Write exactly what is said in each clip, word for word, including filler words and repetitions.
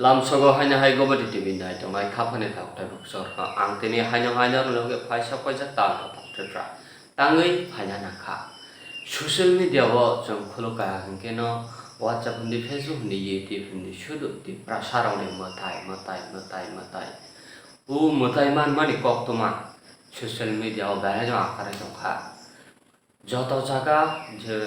Lamsogo haino hai Gomoti T V nai tongnai kha phani takhuk taibuk chorno. Ang tini haino haino rwlwkhe phaisa koijak tal kothok Tripura tangwi phaina nangkha. Social media o chwng khuluk kha hwnkhe no WhatsApp hwndi, Facebook hwndi, YouTube hwndi sudu Tiprasa rokni mwtai, mwtai, mwtai, mwtai. O mwtai manmani koktwma social media o belai no akhar tongkha. Joto jaga je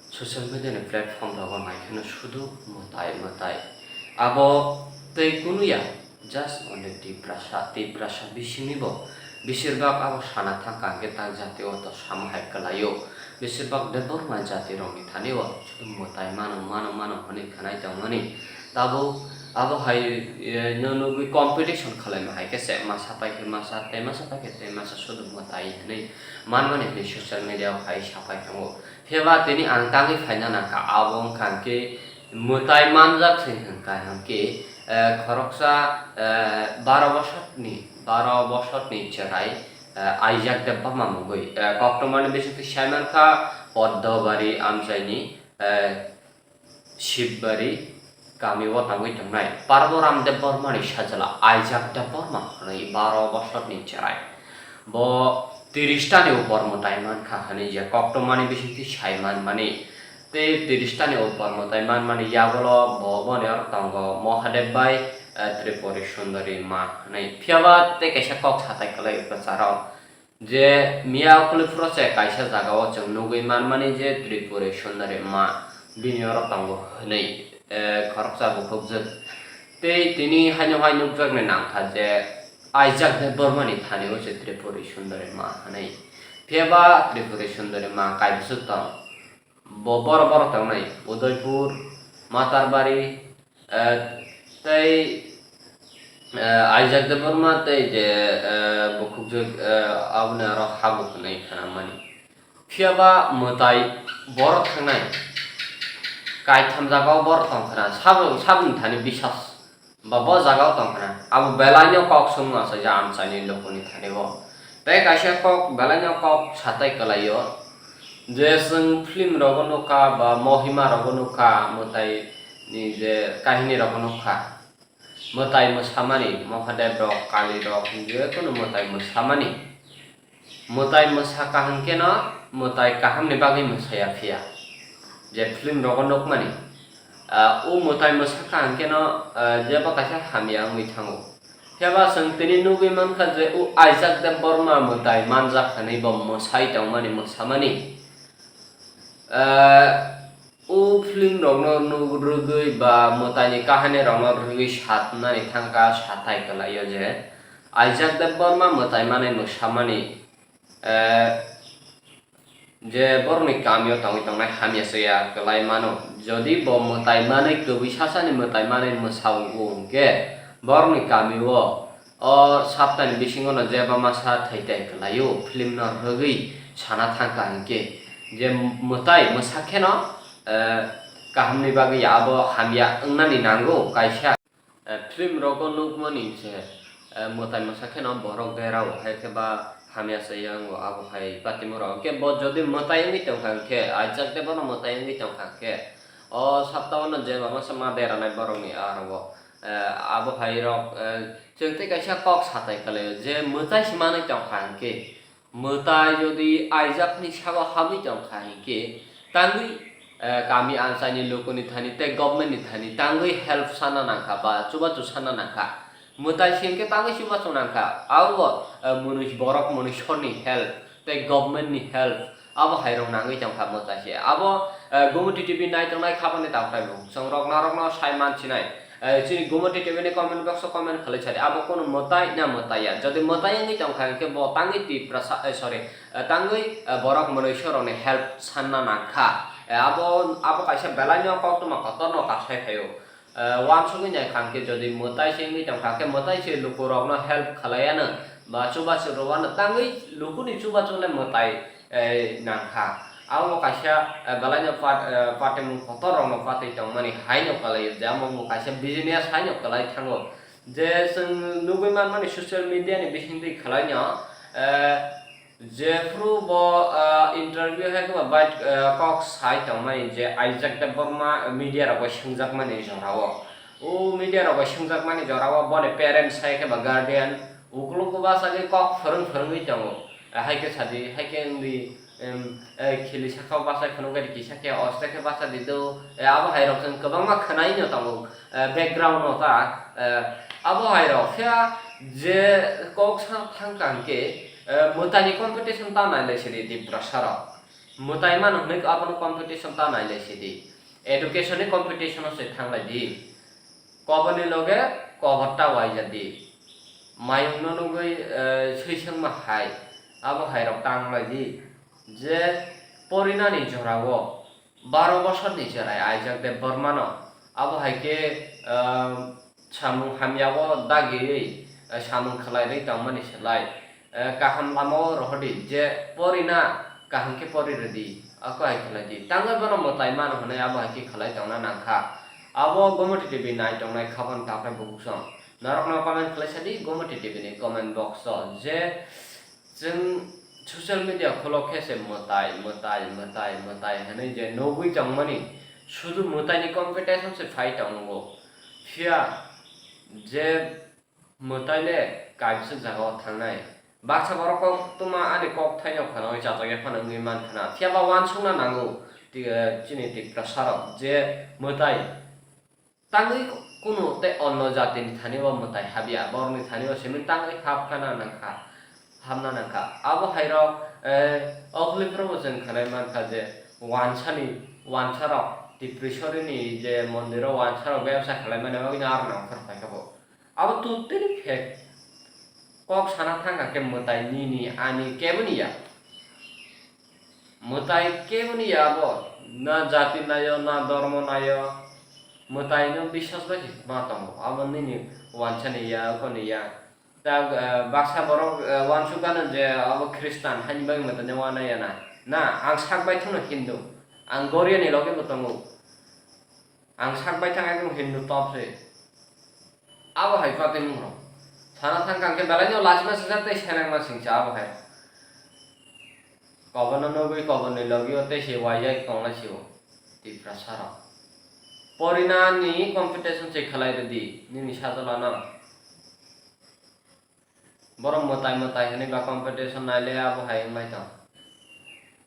social media ni platform rogo naikheno sudu mwtai mwtai. Abo tei kunu ya, just only Tiprasa, Tiprasa bisingni bo. Besirbak abo sana thangkha hwnkhe tak jati o to sama hai kwlaio. Besirbak Debbarma jati rokni thani o sudu mwtai mano, mano, mano hwnwi khwnai tongmani. Tabuk abo hai, eh, no nugwi competition khwlaima hai khe se masa pai khe masa, tei masa pai khe tei masa sudu mwtai hwnwi manmani hwnwi social media o hai sapai tongo. Phiya ba tini ang tangwi phaina nangkha, abo wngkha hwnkhe mwtai manjak se hwnkha hwnkhe, eh, khoroksa, eh, baro bosor ni, baro bosor ni chwrai, eh, Aijak Debbarma mungwi, eh, koktwmani bisingtwi sai mankha Poddobari amchaini, eh, Shibari kami o tangwi tongnai Parboram Debbarmani sajla Aijak Debbarma hwnwi baro bosorni chwrai. Bo tiris tani upor mwtai mankha hwnwi je koktwmani bisingtwi sai manmani. Tei tiris tani upor mwtai manmani yagulo bo boni oro tongo Mahadev bai, eh, Tripuri Sundari ma hwnwi. Phiya ba tei kaisa kok satai kwlai kwcharo. Je miya okuli phuru se kaisa jaga o chwng nugwi manmani je Tripuri Sundari ma bini oro tongo hwnwi, eh, khoroksa bukhukjwk. Tei tini haino hai nukjaknai nangkha je Aijak Debbarmani thani o se Tripuri Sundari ma hwnwi. Phiya ba Tripuri Sundari ma kaibwswk tong. Bo boro boro tongnai Udaipur, Matarbari, eh, tei, eh, Aijak Debbarma tei je, eh, bukhukjwk, eh, aboni aro habu hwnwi khnamani. Phiya ba mwtai boro thangnai kaitham jaga o boro tong khna, sabo, saboni thani bisas. Ba bo jaga o tong khna, abo belai no kok sung ma sa ja amchaini lokoni thani o. Tei kaisa kok belai no kok satai kwlai o, je chwng film rogo nukha ba mohima rogo nukha, mwtai ni je kahini rogo nukha, mwtai mwsamani, Mahadev rok, Kali rok, je kono mwtai mwsamani. Mwtai mwsa kaham khe no mwtai kaham ni bagwi mwsa ya phiya. Je film rogo nukmani, ah, o mwtai mwsa kaham khe no, ah, jeba kaisa hamya wngwi thango. Phiya ba chwng tini nugwi mankha je o Aijak Debbarma mwtai manjak hwnwi bo mwsai tongmani, mwsamani. Ah, O film rokno nuk rwgwi ba mwtaini kahani rokno rwgwi satnani thangkha, sathai kwlaio je Aijak Debbarma mwtai manwi mwsamani, eh, je borokni kamio tongwi tongnai hamya chaya kwlai mano. Jodi bo mwtai manwi kwbwi sasani mwtai manwi mwsao hwnkhe borokni kamio O saptani bisingo no jeba masa thai tai kwlaio, film no rwgwi sana thangkha hinkhe je mwtai mwsa kheno, eh, kahamni bagwi abo hamya wngnani nango kaisa. Eh, film rogo nukmani se, eh, mwtai mwsa kheno borok derao hai khe ba hamya se yango abo hai patimura. Hinkhe bo jodi mwtai wngwi tongkha hinkhe, aijak de bono mwtai wngwi tongkha hinkhe, o saptao no jeba masa ma deranai borokni aro, eh, abo hai rok, eh, Chwng tei kaisa kok satai kwlaio je mwtai se manwi tongkha hinkhe, mwtai jodi aijakni sabo habwi tongkha hinkhe, tangwi, eh, kami anchaini lukuni thani tei government ni thani tangwi help sanna nangkha ba chubachu sanna nangkha. Mwtai se hinkhe tangwi chubachu nangkha. Abo, eh, mwnwi borok mwnwi sorni help tei government ni help. Abo hai rok nangwi tongkha mwtai se. Abo, eh, Gumoti T V nai tongnai kha phani takhuk taibuk. Chwng rok norok no sai man sinai. Eh, chini Gumoti T V ni comment box o comment khlai sadi. Abo kunu mwtai na mwtai ya. Jodi mwtai wngwi tongkha hinkhe bo tangwi Tiprasa, eh, sorry, eh, tangwi, eh, borok mwnwi sorok ni help sanna nangkha. Eh, abo, abo kaisa belai no koktwma kotor no kasai phaio. Eh, uansugwi naikha hwnkhe jodi mwtai se wngwi tongkha hwnkhe mwtai se lukurokno help khlaiano ba chubachu rwano tangwi lukuni chubachu le mwtai, eh, nangkha. Abo kaisa, eh, belaino pat-, eh, patimung kotorrokno patwi tongmani haino kwlaio je amo bo kaisa business haino kwlai thango. Je chwng nugwi manmani social media ni bisingtwi khwlaino, eh, Jephru bo, ah, interview hai khe ba bai, ah, kok sai tongmani je Isaac Debbarma media rok bai swngjakmani jorao. O media rok bai swngjak mani jora o boni parents hai khe ba guardian ukulugo bachagwi kok phwrwng phwrwngwi tongo. Hai khe sadi, hai khe wngdi, em, eh, khili saka o bachai phunuk bai kisa khe oste khe bacha di do. Eh, abo hai rok chwng kwbangma khwnai no tongo, eh, background no ta, eh, abo hai rok khe je kok sa thang kang khe, eh, mwtai ni competition ta nai lai sidi Tiprasa rok. Mwtai mano hwnwi abono competition ta nai lai sidi. Education ni competition o se thang lai di. Kobor ni loge kobor ta waija di. Mayung no nugwi, eh, swi sengma hai. Abo hai rok tang lai di. Je porinani jora o baro bosor ni cherai Aijak Debbarma no. Abo hai khe, eh, samung hamya o dagiwi, eh, samung khlai rwi tong mani se lai. Eh, kaham lama o rohor di, je pori na, kaham khe pori rw di, ako hai khlai di. Tangwi bono mwtai mano hwnwi abo hai khe khlai tongna nang kha. Abo Gomoti T V nai tongnai kha phano takhwlai bukuksong. Norokno comment khlai sa di Gomoti T V ni comment box o, je chwng social media khulo khe se mwtai, mwtai, mwtai, mwtai hwnwi je nugwi tongmani, sudu mwtai ni competition se phai tongo. Phiya je mwtai le kaisa jaga o thangnai. Baksa borok koktwma ani kok thaino phano chajak ya phano wngwi man khna. Phiya ba uansukna nango ti-, eh, chini Tiprasa rok je mwtai tangwi kunu tei onno jati ni thani o mwtai habya, borok ni thani o simi tangwi hap khana nang kha, hamna nang kha. Abo hai rok, eh, okhli phuru bo chwng khlai man kha je uansani, uansa rok Tiprisori ni je mondir o uansa rok bebsa khlai mani bagwi no aro nang phar phai kha bo. Abo totally fake. Kok sana thang kha khe mwtai nini ani kebo ni ya. Mwtai kebo ni ya abo. Na jati nayo, na dormo nayo. Mwtai no biswas bai se ma tongo. Abo nini uansa ni ya, oko ni ya. Ta, eh, baksa borok, eh, uansuk gano je abo Khristan, haini bagwi mwtai no uanai ya na. Na, ang sak bai thangno Hindu. Ang Goria ni loge bo tongo. Ang sak bai thang ekdom Hindu top se. Abo hai patimung rok. Sana thang kang khe belai no lachima sijak tei selengma singcha abo hai. Kobono nugwi koborni logio tei se waijak tongnai se o Tiprasa rok. Porinani competition se khlai rwdi nini sajwlano. Borok mwtai mwtai hwnwi ba competition naile abo hai wng lai tong.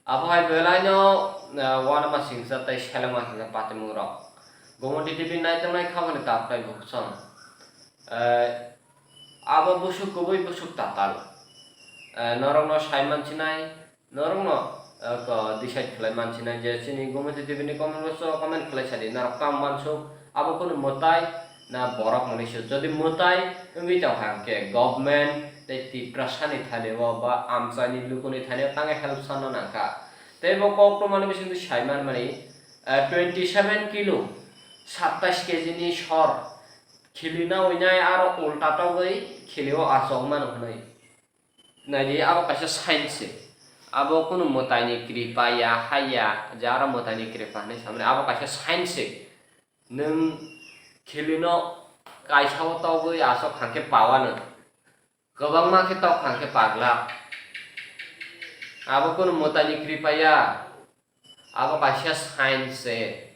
Abo hai belai no, eh, uanama singcha tei selengma singcha patimung rok. Gomoti T V nai tongnai kha boni tabuk tai buksong. Eh, abo busuk kubui busuk tatal. Eh, norokno sai mansinai, norokno, eh, ko decide khlai mansinai je chini Gomoti T V ni comment box o comment khlai sadi, norok tamo uansuk, abo kunu mwtai na borok hwnwi se. Jodi mwtai wngwi tong kha hwnkhe government tei Tiprasa ni thani o ba amchaini lukuni thani o tangwi help sanna nang kha. Tei bo koktwmani bisingtwi sai manmani, eh, twenty seven kilo, satais kg ni sor, khili na winai aro ulta togwi khili o achok mano hwnwi. Naidi, abo kaisa science se. Abo kunu mwtaini kripa ya, hai ya, je aro mwtaini kripa hinwi samani, abo kaisa science se. Nwng khilino kaisa o togwi aswk hangkhe pawano. Kwbangma khe tok hangkhe paglak. Abo kunu mwtaini kripa ya. Abo kaisa science se.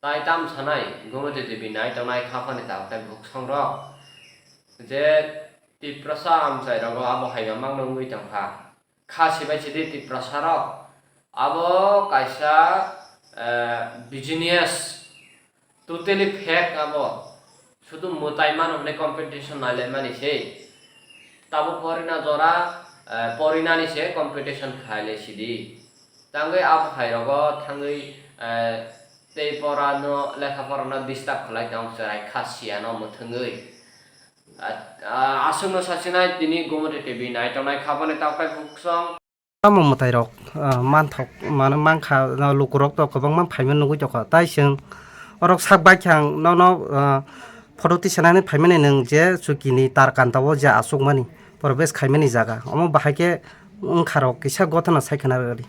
Tai tam sanai, Gomoti Devi nai tongnai kha phani tabuk tai buksong rok. Je Tiprasa amchai rogo abo hai mamang no wngwi tong kha. Kha sibai sidi Tiprasa rok. Abo kaisa, eh, business. Totally fake abo. Sudu mwtai mano hwnwi competition nailaimani se. Tabuk porina jora, eh, porinani se competition khailai sidi. Tangwi abo hai rogo thangwi, eh, tei pora no, lekha pora no disturb khlai tong chwrai kha siya no mwthangwi. Ah, ah, aswk no sasinai tini Gomoti T V nai tongnai kha boni tabuk tai buksong. Tamo mwtai rok, ah, manthok, mano mankha, ah, lukurok to kwbangma phaima nugwi tongkha. Tai chwng orok sak bai khe ang nono, ah, photo tisanani phaimani nwng je chukini tar kanta o je achukmani, probesh khaimani jaga. Omo bahai khe wngkha rok kisa gothana sai khna rwdi.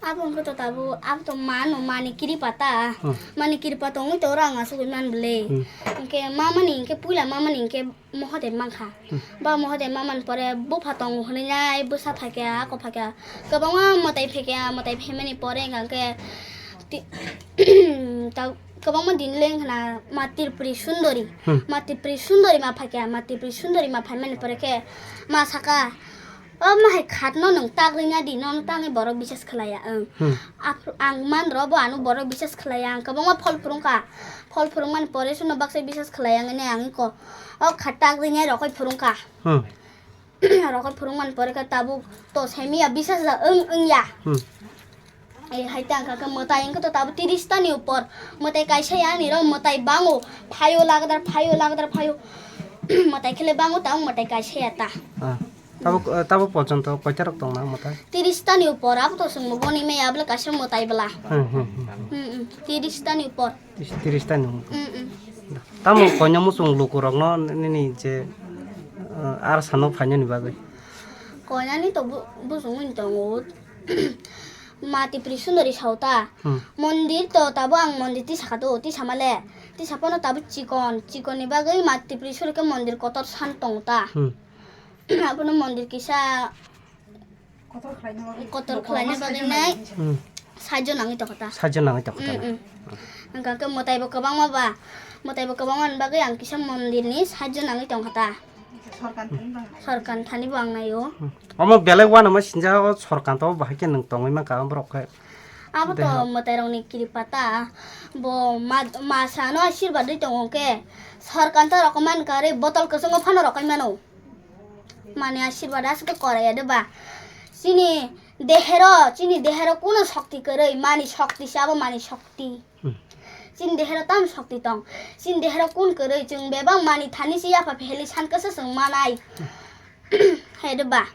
Abo wngkha to tabuk, abo to mano mani kiripa ta. Hmm. Mani kiripa tongwi to oro ang achugwi man bwle. Hmm. Hwnkhe mamani hwnkhe puila mamani hwnkhe Mohodev mankha. Hmm. Ba Mohodev mamani pore bupha tongo hwnwi nai bwsa phaikha, ako phaikha. Kwbangma mwtai phaikha, mwtai phaimani pore hwnkha khe Ti-, ta-, kwbangma din leng khna ma Tripuri Sundori. Hmm. Ma Tripuri Sundori ma phaikha, ma Tripuri Sundori ma phaimani pore khe ma saka, "O ma hai khatno nwng tak rwna di, nono tangwi borok bisas khlaiya." Ang, hmm, ap-, ang man rw bo ano borok bisas khlaiya, ang kwbangma phol phwrwngkha. Phol phwrwngmani pore suno baksa bisas khlaiya wngwi ang iko o khat tak rwna rokoi phwrwngkha. Hmm. Rokoi phwrwngmani pore khe tabuk to saimiya bisas da wng wngya. Hmm. Eh, hai tang kha khe mwtai wngkhe to tabuk tiris tani upor. Mwtai kaisa ya ani rok mwtai bango. Phaio lagdar, phaio lagdar, phaio. Mwtai khele bango, tabuk mwtai kaisa ya ta. Ah. Tabuk, eh, tabuk porjonto koita rok tong na mwtai? Tiris tani upor, abo to chwng bo goni maya bwle kaisa mwtai bwla. Hmm, hmm, hmm. Hmm, hmm. Tiris tani upor. Tis-, tiris tani. Mm, mm. Tamo koina muchung lukurokno nini je, eh, ar sano phainani bagwi? Koinani to bu-, bujungwi tongo. Ma Tripuri Sundori sauta. Hmm. Mondir to tabo ang mondir tisa kha do, tisa male. Tisa pono tabo chikon, chikon ni bagwi ma Tripuri Sundori khe mondir kotor san tongo ta. Hmm. Abono mondir kisa kotor khlaina bagwi nai. Hmm. Saijo nangwi tongkha ta. Saijo nangwi tongkha ta. Mm, mm. Hwnkha khe mwtai bo kwbangma ba, mwtai bo kwbangma ni bagwi ang kisa mondir ni saijo nangwi tongkha ta. Sorkan thani bo ang naio. Hmm. Omo belai uanama sinjak o sorkan to bahai khe nwng tongwi mankha borok khe. Abo to mwtai rokni kripa ta. Bo ma, ma sano asirwad ri tongo khe sorkan to rokmani karwi botol kwchwngo phano rokai mano. Mani asirwad aswk korai ya de ba. Chini dehero, chini dehero kuno shokti kwrwi, mani shokti se abo mani shokti. Hmm. Chini dehero tam shokti tong. Chini dehero kun kwrwi chwng bebak mani thani se yapha pheli san kasa chwng manai. Hai de ba.